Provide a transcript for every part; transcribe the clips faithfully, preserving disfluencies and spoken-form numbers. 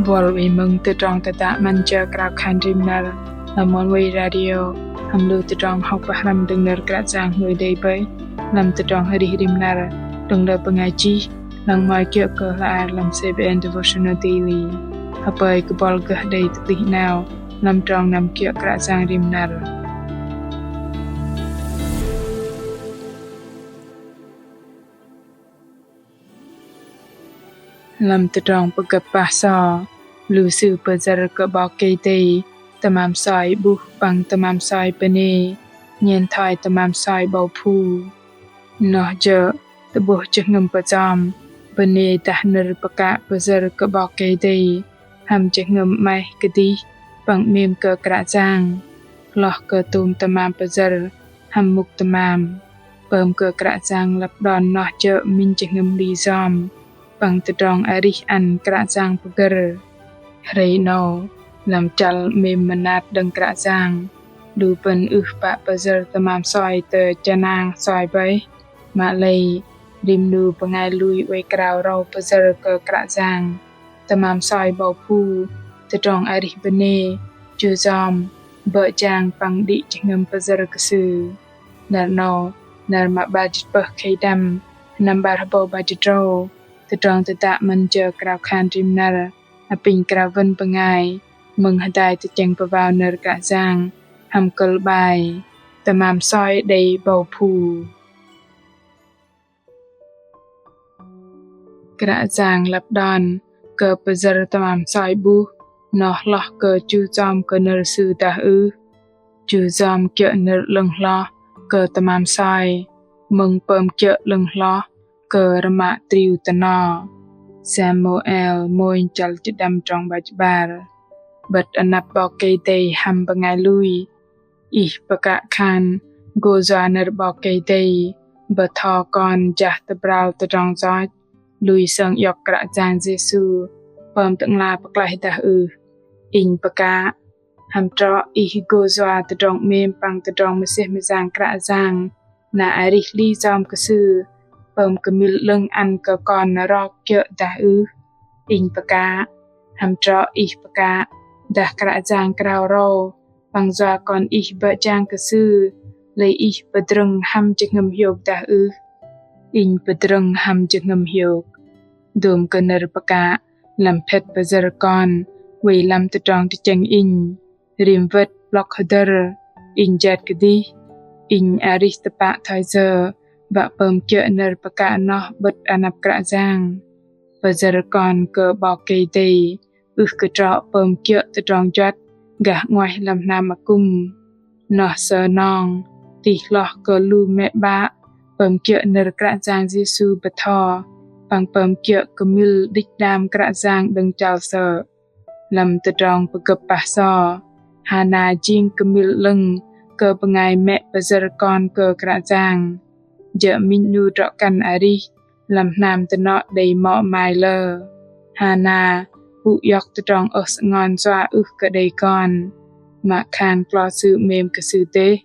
Buăl wei mơ̆ng tơdrong tơdă 'Măn jơ krao khan rim năr lăm Oneway Radio, hăm lu tơdrong hŏk pơhrăm đơ̆ng nơ̆r Kră Yang hngơi đei bơih lăm tơdrong arih rim năr đơ̆ng lơ bơngai chih, lăng mă kiơ̆ kơ hla ar lăm C B N Devotional Daily. Hơpơi kơ buăl gơh đei tơplih 'nao lăm trong năm kiơ̆ Kră Yang rim năr. Lăm tơdrong pơgơ̆p pah so, lu sư pơyơ̆r kơ 'Bok Kei-Dei tơmam soi 'buh păng tơmam soi bơnê, nhen thoi tơmam soi 'bâu phu. Noh jơ̆ tơ'bôh jơhngơ̆m pơjom bơnê dah nơ̆r pơkă pơyơ̆r kơ 'Bok Kei-Dei hăm jơhngơ̆m 'maih kơdih păng 'mêm kơ Kră Yang. Hloh kơ tôm tơmam pơyơ̆r hăm mŭk tơmam, pơm kơ Kră Yang lăp đon noh jơ̆ minh jơhngơ̆m li yom păng tơdrong arih ăn Kră Yang pơgơ̆r. Hrei 'nâu, lăm chăl 'mêm mơnat đơ̆ng Kră Yang, lu bơ̆n ưh pă pơyơ̆r tơmam soi tơ chơnang soi bơih. Mă lei, rim 'nu bơngai lui oei krao râu pơyơ̆r kơ Kră Yang tơmam soi 'bâu phu, tơdrong arih bơnê, chu yom, bơ̆ jang păng đĭ jơhngơ̆m pơyơ̆r kơ Sư. Năr 'nâu, năr mă 'bar jĭt pơh khei đăm, sơnăm 'bar hơbâu 'bar jĭt tơdrâu, tơdrong tơdă 'Măn jơ krao khan rim năr apinh krao wơ̆n bơngai mơ̆ng hơdai tơchĕng pơwao nơ̆r Kră Yang hăm kơ̆l 'bai: Tơmam soi đei 'bâu phu. Kră Yang lăp đon kơ pơyơ̆r tơmam soi 'buh noh hloh kơ chu yom kơ nơ̆r Sư dah ưh? Chu yom kiơ̆ nơ̆r 'lơ̆ng hloh kơ tơmam soi mơ̆ng pơm kiơ̆ 'lơ̆ng hloh kơ rơmă triu tơno. Samuel mônh chăl jĭt đăm trong 'bar jĭt 'bar. 'Bơ̆t anăp 'Bok Kei-Dei hăm bơngai lui, ih pơkă khan gô yua nơ̆r 'Bok Kei-Dei bơtho kon jah tơbral tơdrong yoch, lui sơng iŏk Kră Yang Yêsu pơm Tơ'ngla pơklaih dah ưh? Inh pơkă, hăm trŏ ih gô yua tơdrong 'mêm păng tơdrong mơsêh mơyang Kră Yang na arih li yom kơ Sư pơm kơmil 'lơ̆ng ăn kơ kon rok kiơ̆ dah ưh? Inh pơkă, hăm trŏ ih pơkă dah Kră Yang krao râu păng yua kon ih bơ̆ jang kơ Sư, lei ih pơdrơ̆ng hăm jơhngơ̆m hiôk dah ưh? Inh pơdrơ̆ng hăm jơhngơ̆m hiôk. Dôm kơ nơ̆r pơkă lăm phĕt pơyơ̆r kon oei lăm tơdrong tơchĕng inh. Rim wơ̆t 'blŏk hơdơ̆r, inh jet kơdih, inh arih tơpă thoi yơ wă pơm kiơ̆ nơ̆r pơkă noh 'bơ̆t anăp Kră Yang. Pơyơ̆r kon kơ 'Bok Kei-Dei ưh kơ trŏ pơm kiơ̆ tơdrong juăt gah 'nguaih lăm hnam akŭm. Noh sơnong tih hloh kơ lu mĕ 'bă pơm kiơ̆ nơ̆r Kră Yang Yêsu bơtho păng pơm kiơ̆ kơmil đĭch đam Kră Yang đơ̆ng chăl sơ̆. Lăm tơdrong pơgơ̆p pah so, Hana jing kơmil 'lơ̆ng kơ bơngai mĕ pơyơ̆r kon kơ Kră Yang. Jơ̆ minh 'nu drŏ kăn arih lăm hnam tơnŏ đei mŏ mai lơ, Hana pŭ iŏk tơdrong ơh sơngon yua ưh kơ đei kon. Mă khan klo sư 'mêm kơ sư dêh,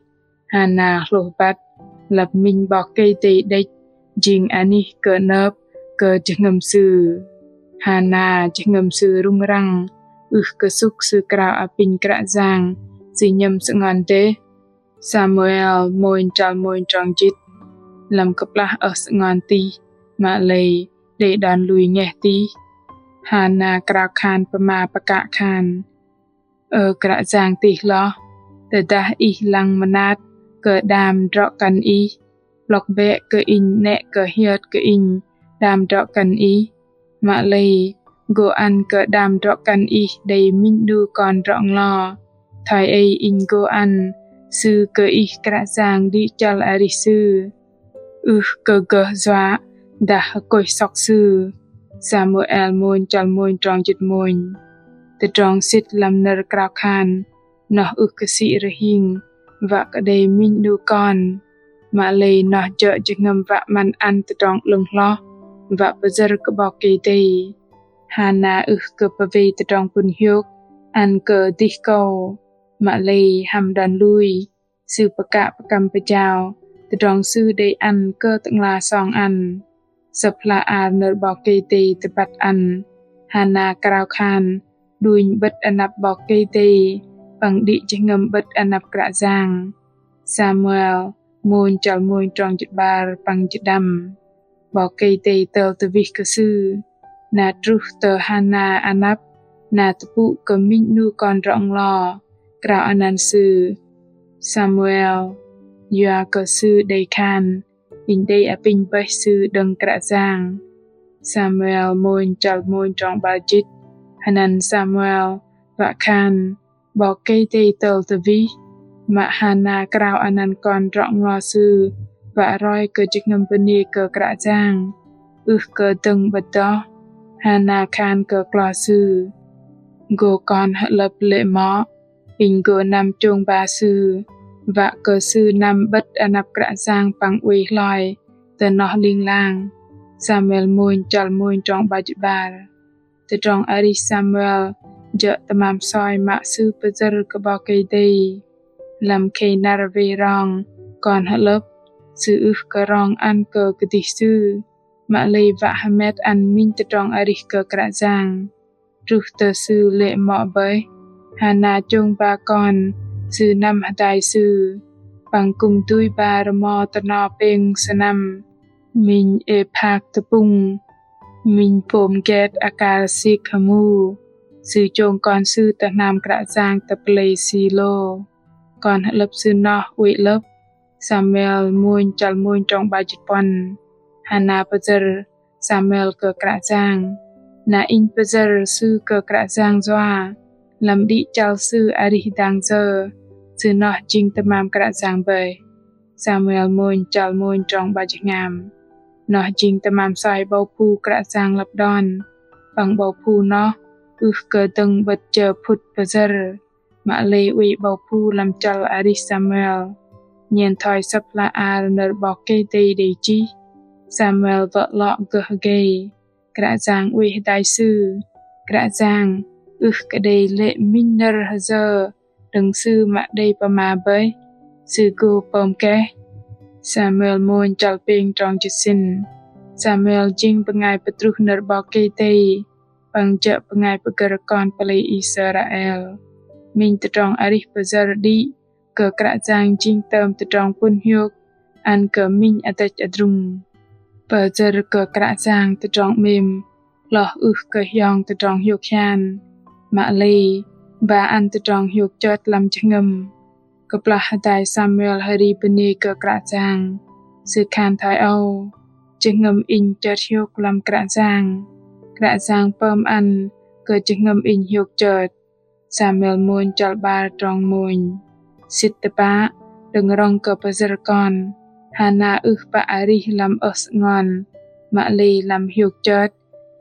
Hana hlôh băt lăp minh 'Bok Kei-Dei đĕch jing anih kơ'nơ̆p kơ jơhngơ̆m sư. Hana jơhngơ̆m sư rŭng răng, ưh kơ sŭk sư krao apinh Kră Yang sư 'nhơ̆m sơngon dêh. Samuel mônh chăl mônh trong jĭt. Lăm kơplah ơh sơngon tih, mă lei đei đon lui ngeh tih, Hana krao khan pơma pơkă khan: Ơ Kră Yang tih hloh, tơdah Ih lăng mơnat kơ đam drŏ kăn Ih, 'blŏk bĕ kơ inh 'nĕ kơ hiơt kơ inh đam drŏ kăn Ih. Mă lei, gô ăn kơ đam drŏ kăn Ih đei minh 'nu kon drŏ nglo. Thoi ei inh gô ăn sư kơ Ih Kră Yang đĭ chăl arih sư, ưh kơ gơh yua dah hơkôih sŏk sư. Samuel mônh chăl mônh trong jĭt mônh. Tơdrong sĭt lăm nơ̆r krao khan noh ưh kơ sĭ rơhing wă kơ đei minh 'nu kon. Mă lei noh jơ̆ jơhngơ̆m wă 'măn ăn tơdrong 'lơ̆ng hloh wă pơyơ̆r kơ 'Bok Kei-Dei. Hana ưh kơ pơwei tơdrong pŭn hiôk ăn kơ dih kâu, mă lei hăm đon lui sư pơkă pơkăm pơjao tơdrong sư đei ăn kơ Tơ'ngla song ăn. Sơ̆p hla ar nơ̆r 'Bok Kei-Dei tơbăt ăn Hana krao khan đunh 'bơ̆t anăp 'Bok Kei-Dei păng đĭ jơhngơ̆m 'bơ̆t anăp Kră Yang. Samuel mônh chăl mônh trong jĭt 'bar păng jĭt đăm. 'Bok Kei-Dei tơl tơwih kơ sư, na truh tơ Hana anăp, na tơpŭ kơ minh 'nu kon drŏ-nglo krao anăn sư Samuel, yua kơ sư đei khan: Inh đei apinh bơih sư đơ̆ng Kră Yang. Samuel mônh chăl mônh trong 'bar jĭt. Hơnăn Samuel wă khan: 'Bok Kei-Dei tơl tơwih, mă Hana krao anăn kon drŏ-nglo sư wă roi kơ jơhngơ̆m bơnê kơ Kră Yang, ưh kơ dơ̆ng 'bơ̆t noh. Hana khan kơ klo sư: Gô kon hơ'lơ̆p lê̆ mŏ, inh gô năm chông ba sư, wă kơ sư năm 'bơ̆t anăp Kră Yang păng oei hloi tơ noh ling lang. Samuel mônh chăl mônh trong 'bar jĭt 'bar. Tơdrong arih Samuel jơ̆ tơmam soi mă sư pơyơ̆r kơ 'Bok Kei-Dei. Lăm khei năr wei rong kon hơ'lơ̆p, sư ưh kơ rong ăn kơ kơdih sư, mă lei wă hơmet ăn minh tơdrong arih kơ Kră Yang. Truh tơ sư lê̆ mŏ bơih, Hana chông ba kon sư năm hơdai sư, păng kư̆m dui ba rơmo tơno pêng sơnăm, minh êphak tơpŭng, minh pôm get akal sik hơmu. Sư chông kon sư tơ hnam Kră Yang tơ pơlei Silô. Kon hơ'lơ̆p sư noh oei 'lơ̆p. Samuel mônh chăl mônh trong 'bar jĭt puăn. Hana pơyơ̆r Samuel kơ Kră Yang. Na inh pơyơ̆r sư kơ Kră Yang yua, lăm đĭ chăl sư arih dang yơ, sư noh jing tơmam Kră Yang bơih. Samuel mônh chăl mônh trong 'bar jĭt hngam. Noh jing tơmam soi 'bâu phu Kră Yang lăp đon, păng 'bâu phu noh ưh kơ dơ̆ng 'bơ̆t jơ phŭt pơyơ̆r, mă lei oei 'bâu phu lăm chăl arih Samuel. Nhen thoi Sơ̆p hla ar nơ̆r 'Bok Kei-Dei đei chih, Samuel wơ̆ 'lŏ gơh gei, Kră Yang oei hơdai sư. Kră Yang ưh kơ đei lê̆ minh nơ̆r hơyơ đơ̆ng sư mă đei pơma bơih, sư gô pơm keh. Samuel mônh chăl pêng trong jĭt sĭn. Samuel jing bơngai pơtruh nơ̆r 'Bok Kei-Dei, păng jơ̆ bơngai pơgơ̆r kon pơlei Israel. Minh tơdrong arih pơyơ̆r đĭ kơ Kră Yang jing tơm tơdrong pŭn hiôk ăn kơ minh adrĕch adrung. Pơyơ̆r kơ Kră Yang tơdrong 'mêm hloh ưh kơ hiong tơdrong hiôk hian, mă lei ba ăn tơdrong hiôk chơt lăm jơhngơ̆m. Kơplah hơdai Samuel hơri bơnê kơ Kră Yang, sư khan thoi âu: Jơhngơ̆m inh chơt hiôk lăm Kră Yang. Kră Yang pơm ăn kơ jơhngơ̆m inh hiôk chơt. Samuel mônh chăl 'bar trong mônh. Sĭt tơpă, đơ̆ng rŏng kơ pơyơ̆r kon, Hana ưh pă arih lăm ơh sơngon, mă lei lăm hiôk chơt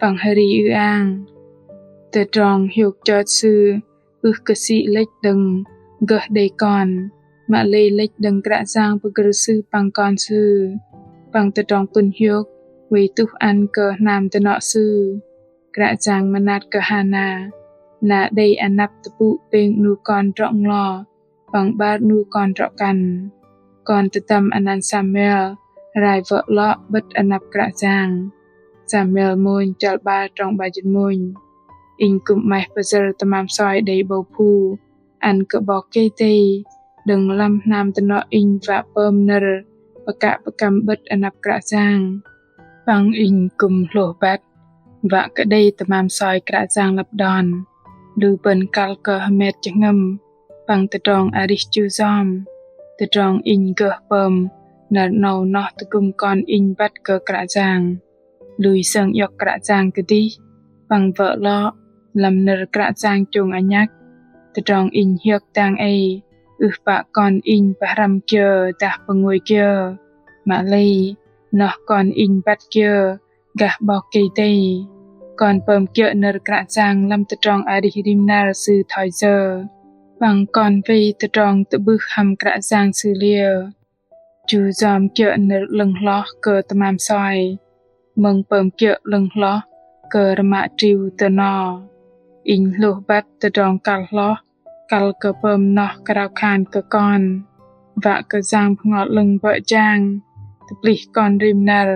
păng hơri ư-ang. Tơdrong hiôk chơt sư ưh kơ sĭ lĕch đơ̆ng gơh đei kon, mă lei lĕch đơ̆ng Kră Yang pơgơ̆r sư păng kon sư, păng tơdrong pŭn hiôk oei tuh ăn kơ hnam dơnŏ sư. Kră Yang mơnat kơ Hana, na đei anăp tơpŭ pêng 'nu kon drŏ-nglo păng 'bar 'nu kon drŏ-kăn. Kon tơdăm anăn Samuel rai wơ̆ 'lŏ 'bơ̆t anăp Kră Yang. Samuel mônh chăl 'bar trong 'bar jĭt mônh. Inh kư̆m 'maih pơyơ̆r tơmam soi đei 'bâu phu ăn kơ 'Bok Kei-Dei đơ̆ng lăm hnam dơnŏ inh wă pơm nơ̆r pơkă pơkăm 'bơ̆t anăp Kră Yang. Păng inh kư̆m hlôh băt wă kơ đei tơmam soi Kră Yang lăp đon, lu bơ̆n kăl kơ hơmet jơhngơ̆m păng tơdrong arih chu yom. Tơdrong inh gơh pơm năr 'nâu noh tơgŭm kon inh băt kơ Kră Yang. Lui sơng iŏk Kră Yang kơdih, păng wơ̆ 'lŏ lăm nơ̆r Kră Yang chông anhăk. Tơdrong inh hiơ̆k dang ei ưh pă kon inh pơhrăm kiơ dah pơngôi kiơ, mă lei noh kon inh băt kiơ gah 'Bok Kei-Dei. Kon pơm kiơ̆ nơ̆r Kră Yang lăm tơdrong arih rim năr sư thoi yơ, păng kon wei tơdrong tơ'bưh hăm Kră Yang sư liơ. Chu yom kiơ̆ nơ̆r 'lơ̆ng hloh kơ tơmam soi, mơ̆ng pơm kiơ̆ 'lơ̆ng hloh kơ rơmă triu tơno. Inh hlôh băt tơdrong kăl hloh, kăl kơ pơm noh krao khan kơ kon, wă kơ Yang Bơhngol 'Lơ̆ng bơ̆ jang tơplih kon rim năr,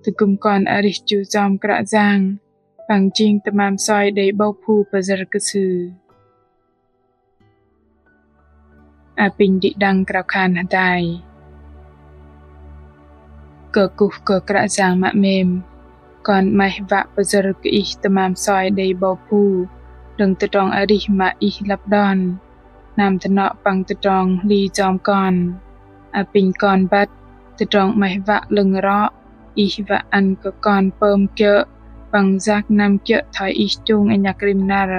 tơgŭm kon arih chu yom Kră Yang. păng jing tơmam soi đei 'bâu phu pơyơ̆r kơ Sư. Apinh đĭ đăng krao khan hơdai. Kơkuh kơ Kră Yang mă 'mêm, kon 'maih wă pơyơ̆r kơ Ih tơmam soi đei 'bâu phu đơ̆ng tơdrong arih mă Ih lăp đon. Hnam tơnŏ păng tơdrong hli yom kon. Apinh kon băt tơdrong 'maih wă 'lơ̆ng rŏ, Ih wă ăn kơ kon pơm kiơ̆ păng yak năm kiơ̆ thoi Ih chông anhăk rim năr.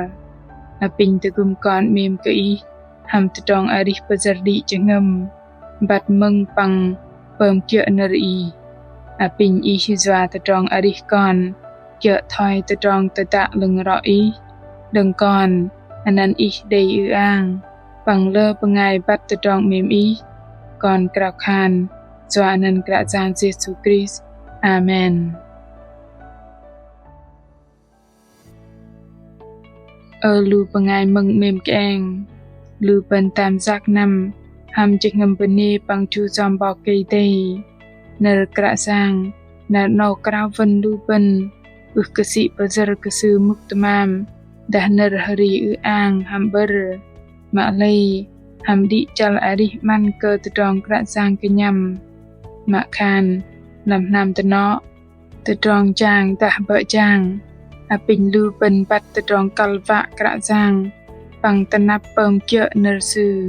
Apinh tơgŭm kon 'mêm kơ Ih hăm tơdrong arih pơyơ̆r đĭ jơhngơ̆m, băt mơ̆ng păng pơm kiơ̆ nơ̆r Ih. Apinh Ih yua tơdrong arih kon kiơ̆ thoi tơdrong tơdă 'lơ̆ng rŏ Ih đơ̆ng kon, anăn Ih đei ư-ang păng lơ bơngai băt tơdrong 'mêm Ih. Kon krao khan yua anăn Kră Yang Yêsu Krist. Amen. Ơ lu bơngai mơ̆ng 'mêm kơeng, lu bơ̆n tam yak năm hăm jơhngơ̆m bơnê păng chu yom 'Bok Kei-Dei. Nơ̆r Kră Yang năr 'nâu krao wơ̆n lu bơ̆n ưh kơ sĭ pơyơ̆r kơ Sư mŭk tơmam dah nơ̆r hơri ư-ang hăm 'bơ̆r, mă lei hăm đĭ chăl arih 'măn kơ tơdrong Kră Yang kơnhăm. Mă khan lăm hnam tơnŏ, tơdrong jang dah bơ̆ jang, apinh lu bơ̆n băt tơdrong kăl wă Kră Yang păng tơnăp pơm kiơ̆ nơ̆r Sư.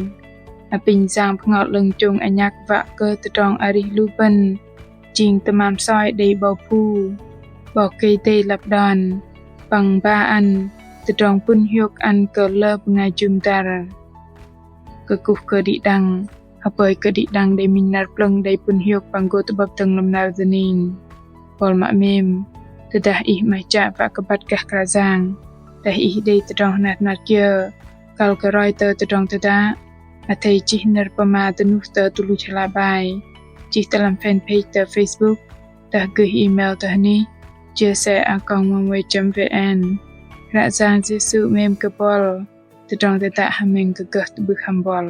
Apinh Yang Bơhngol 'Lơ̆ng chông anhăk wă kơ tơdrong arih lu bơ̆n jing tơmam soi đei 'bâu phu 'Bok Kei-Dei lăp đon, păng ba ăn tơdrong pŭn hiôk ăn kơ lơ bơngai jŭm dăr. Kơkuh kơ đĭ đăng, hơpơi kơ đĭ đăng đei minh năr plơ̆ng đei pŭn hiôk păng gô tơ'bơ̆p dơ̆ng lăm năr dơning. Bol mă 'mêm, tơdah ih 'maih chă wă kơ băt gah Kră Yang, dah ih đei tơdrong hnar hnar kiơ, kăl kơ roi tơ tơdrong tơdă, athei chih nơ̆r pơma dơnuh tơ tơluch hla bơar, chih tơ lăm fanpage tơ Facebook, dah gơih email tơ hnih chia sẻ a còng oneway chấm vn. Kră Yang Yêsu 'mêm kơ bol, tơdrong tơdă hơmĕng kơ gơh tơ'bưh hăm bol.